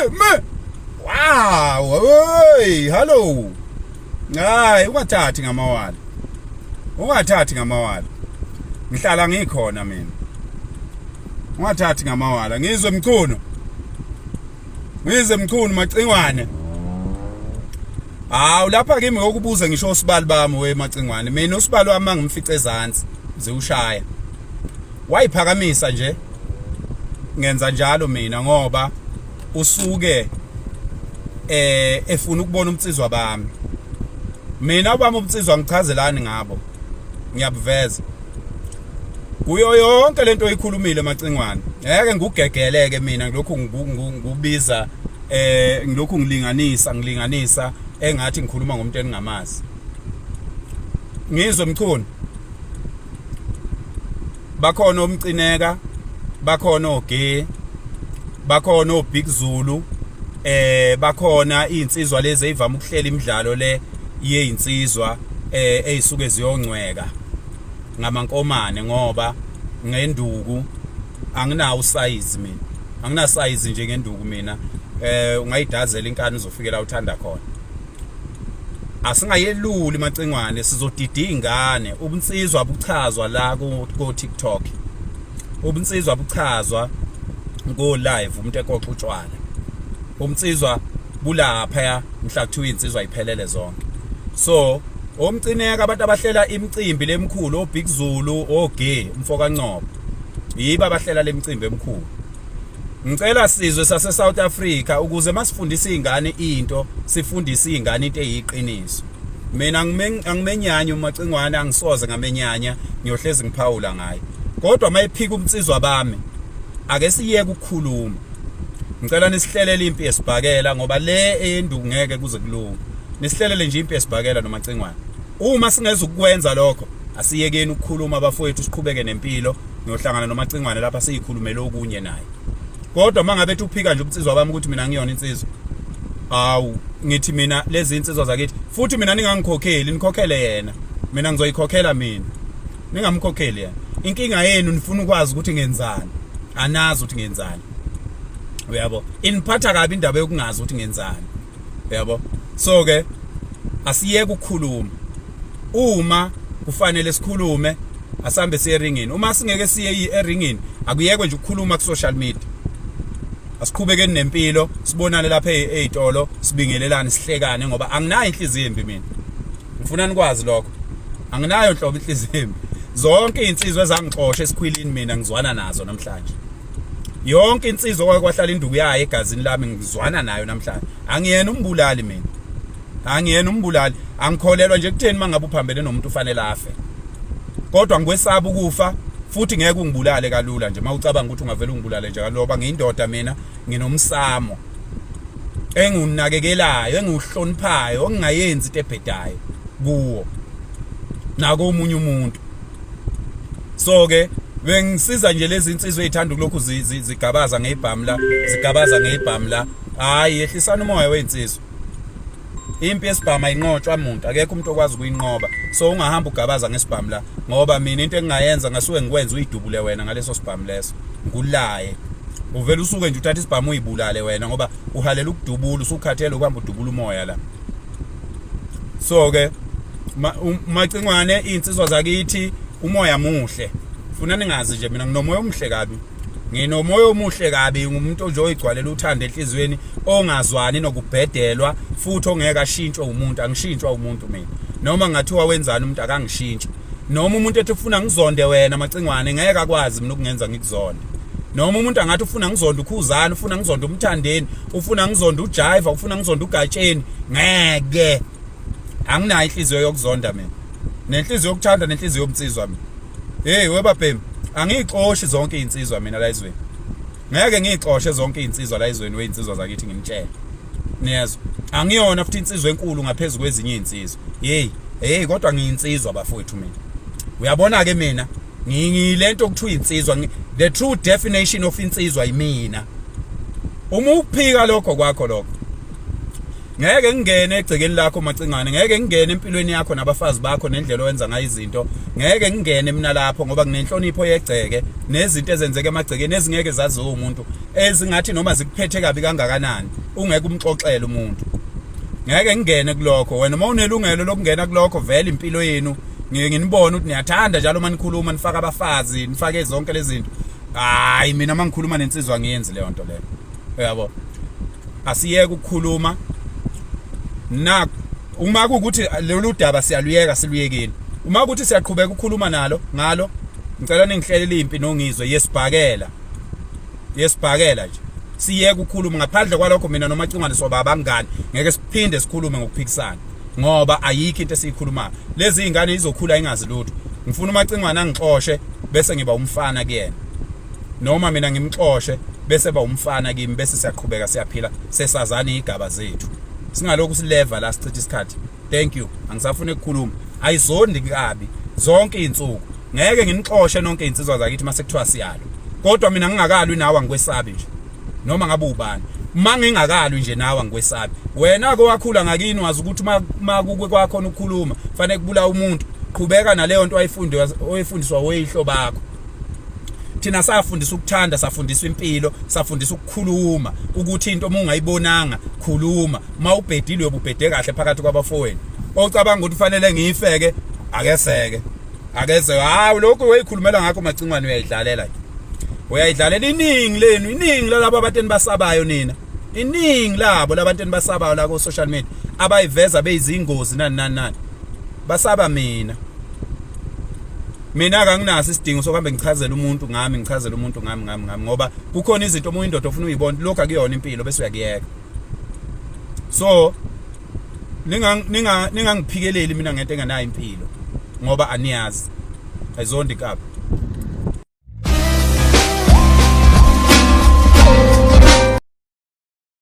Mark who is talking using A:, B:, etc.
A: Me me. Wow, hey, hello. Hayi, ungathathi ngamawala. Ungathathi ngamawala. Ngihlala ngikhona mina. Ungathathi ngamawala. Ngizwe Mchunu. Ngizwe Mchunu Macingwane. Hawu, lapha kimi ngokubuza ngisho usibali bami we Macingwane. Mina usibali wami angimfice ezansi ziwushaya. Wayiphakamisa nje. Ngenza njalo mina ngoba usuke efuna ukubona umnsizwa bami. Mina ubami umnsizwa ngichazelani ngabo. Ngiyabuveza. Kuyo yonke lento oyikhulumile Macingwane. Ngeke ngikugegeleke mina ngilokhu ngubiza ngilokhu ngilinganisa engathi ngikhuluma ngomuntu engingamazi. Ngizwe Mchunu. Bakhona omcineka, bakhona oge, bakhona oBig Zulu, bakhona izinsizwa lezi ezivama ukuhlela imidlalo le yezinsizwa ezisuke ziyongcweka ngamankomane ngoba ngenduku anginawo usayizi mina, anginasayizi nje ngenduku mina. Ungayidazela inkani uzofikela uthanda khona. Asingayeluli Macingwane, sizodida izingane. Ubunsizwa buchazwa la ku TikTok, ubunsizwa buchazwa go live, umuntu ekoxa utshwala. Ubunsizwa bulapha mhla kuthiwa insizwa iphelele zonke. So omcineka, abantu abahlela imicimbi lemkhulu, oBig Zulu, oGe umfoka Ncobo, yiba abahlela lemicimbi emkhulu. Ngicela sizwe sase South Africa ukuze masifundisa izingane into, sifundise izingane into eyiqiniso. Mina angimenyanya uMacingwane, angisoze ngamenyanya, ngiyohlezi ngiphawula ngaye. Kodwa mayiphika ubunsizwa bami, ake siyeke ukukhuluma. Ngicela nisihlelele impi yesibhakela ngoba le eyenduku ngeke kuze kulunge. Nisihlelele nje impi yesibhakela noMacingwane. Uma singeza ukukwenza lokho, asiyekeni ukukhuluma bafowethu, siqhubeke nempilo. Ngiyohlangana noMacingwane lapha siyikhulumele okunye naye. Kodwa mangabe ethi uphika nje ubunsizwa bami ukuthi mina ngiyona insizwa, awu, ngithi mina lezi insizwa zakithi futhi mina ningangikhokheli, nikhokhele yena, mina ngizoyikhokhela mina, ningamkhokheli yena. Inkinga yenu nifuna ukwazi ukuthi ngenzani, anazi ukuthi ngenzani, uyabo? Iniphatha kabi indaba yokungazi ukuthi ngenzani, uyabo? So ke asiyeke ukukhuluma. Uma kufanele sikhulume, asambe siye eringini. Uma singeke siye eringini, akuyekwe nje ukukhuluma ku social media. Asiqhubekeni nempilo, sibonane lapha ey'tolo, sibingelelane, sihlekane, ngoba anginayo inhliziyo embi mina. Ngifuna nikwazi lokho, anginayo nhlobo inhliziyo embi. Zonke iy'nsizwa ezangixosha esikhwilini mina ngizwana nazo namhlanje. Yonke insizwa okwake kwahlala induku yayo egazini lami ngizwana nayo namhlanje. Angiyena umbulali mina, angiyena umbulali. Angikholelwa nje kutheni mangabe uphambene nomuntu ufanele afe, kodwa ngikwesaba ukufa futhi ngeke ungibulale kalula nje. Mawucabanga ukuthi ungavela ungibulale nje kalula, ngoba ngiyindoda mina, nginomsamo engiwunakekelayo, engiwuhloniphayo, engingayenzi into ebhedayo kuwo nako omunye umuntu. So ke bengisiza nje lezi insizwa ezithanda ukulokhu zigabaza ngebhamu la, zigabaza ngebhamu la. Hayi, yehlisana umoya weinsizwa. Impi yesibhamu ayinqotshwa muntu, akekho umuntu okwazi ukuyinqoba. So ungahamba ugabaza ngesibhamu la, ngoba mina into engingayenza ngasuke ngikwenza uyidubule wena ngaleso sibhamu leso, ngulaye uvele usuke nje uthatha isibhamu uyibulale wena, ngoba uhalela ukudubula, usukhathele ukuhamba udubula umoya la. So ke Macingwane, iy'nsizwa zakithi, umoya muhle, funa ningazi nje mina nginomoya omuhle kabi, nginomoya omuhle kabi. Ngumuntu nje oyigcwalela uthando enhliziyweni, ongazwani nokubhedelwa futhi ongeke ashintshwe umuntu. Angishintshwa umuntu mina, noma ngathiwa wenzani umuntu akangishintshi. Noma umuntu ethi ufuna ngizonde wena Macingwane, ngeke akwazi mina ukungenza ngikuzonde. Noma umuntu angathi ufuna ngizonde uKhuzani, ufuna ngizonde uMthandeni, ufuna ngizonde uJaiva, ufuna ngizonde uGatsheni, ngeke. Anginayo inhliziyo yokuzonda mina, nenhliziyo yokuthanda, nenhliziyo yomnsizwa mina. Hey webabhemi, angiyixoshi zonke izinsizwa mina la ezweni, ngeke ngiyixoshe zonke izinsizwa la ezweni wezinsizwa zakithi. Ngimtshele niyezwa, angiyona futhi insizwa enkulu ngaphezulu kwezinye izinsizwa. Hey hey, kodwa ngiyinsizwa bafowethu mina. Uyabona ke mina ngiyilento okuthiwa insizwa, the true definition of insizwa yimina. Uma uphika lokho kwakho lokho. Ngeke ngingene egcekeni lakho Macingwane, ngeke ngingene empilweni yakho nabafazi bakho nendlela owenza ngayo izinto. Ngeke ngingene mina lapho ngoba nginenhlonipho yegceke nezinto ezenzeka emagcekeni ezingeke zaziwe umuntu, ezingathi noma zikuphethe kabi kangakanani ungeke umxoxele umuntu. Ngeke ngingene kulokho. Wena uma unelungelo lokungena kulokho vele impilo yenu ngike nginibone ukuthi niyathanda njalo uma nikhuluma nifaka abafazi nifake zonke lezi zinto. Hayi mina uma ngikhuluma nensizwa ngiyenzi leyo nto leyo. Uyabo? Asiyeke ukukhuluma na uma kuwukuthi lolu daba siyaluyeka siluyekile. Uma ukuthi siyaqhubeka ukukhuluma nalo ngalo ngicela ningihlelele impi nongizwe yesibhakela. Yesibhakela nje. Siyeke ukukhuluma ngaphandle kwalokho mina noMacingwane soba abangani ngeke siphinde sikhulume ngokuphikisana ngoba ayikho into esiyikhulumayo. Lezi izingane izokhula ingazi lutho. Ngifuna uMacingwane angixoshe bese ngiba umfana kuyena. Noma mina ngimxoshe bese ba umfana kimi bese siyaqhubeka siyaphila sesazana izigaba zethu. Singalokhu sileva la sichitha isikhathi. Thank you. Angisafuni ukukhuluma. Ayizondi kabi zonke izinsuku. Ngeke nginixoshe nonke izinsizwa zakithi mase kuthiwa siyalo. Kodwa mina ngingakalwi nawe angikwesabi nje. Noma ngabe ubani. Uma ngingakalwi nje nawe angikwesabi. Wena ke wakhula ngakini wazi ukuthi uma kuke kwakhona ukukhuluma fanele kubulawa umuntu. Qhubeka naleyo nto wayifundiswa oyifundiswa oyihlo bakho. Thina safundisa ukuthanda, safundiswa impilo, safundisa ukukhuluma ukuthi into uma ungayibonanga khuluma. Uma ubhedile uyobubhede kahle phakathi kwabafowenu. Ocabanga ukuthi ufanele ngifeke akeseke. Akeze hayi lokhu oyikhulumela ngakho Macingwane uyayidlalela nje. Uyayidlalela iningi lenu, iningi lalabo abantu enibasabayo nina. Iningi labo labantu enibasabayo la ku social media abayiveza beyizingozi nani nani nani. Basaba mina. Mina akanginaso isidingo sokuhambe ngichazele umuntu ngami, ngichazele umuntu ngami ngami ngami ngoba kukhona izinto uma uyindoda ofuna uyibona lokho akuyona impilo bese uyakuyeka. So ninga ningangiphikeleli mina ngento engenayo impilo ngoba aniyazi. Ayizondi kabi.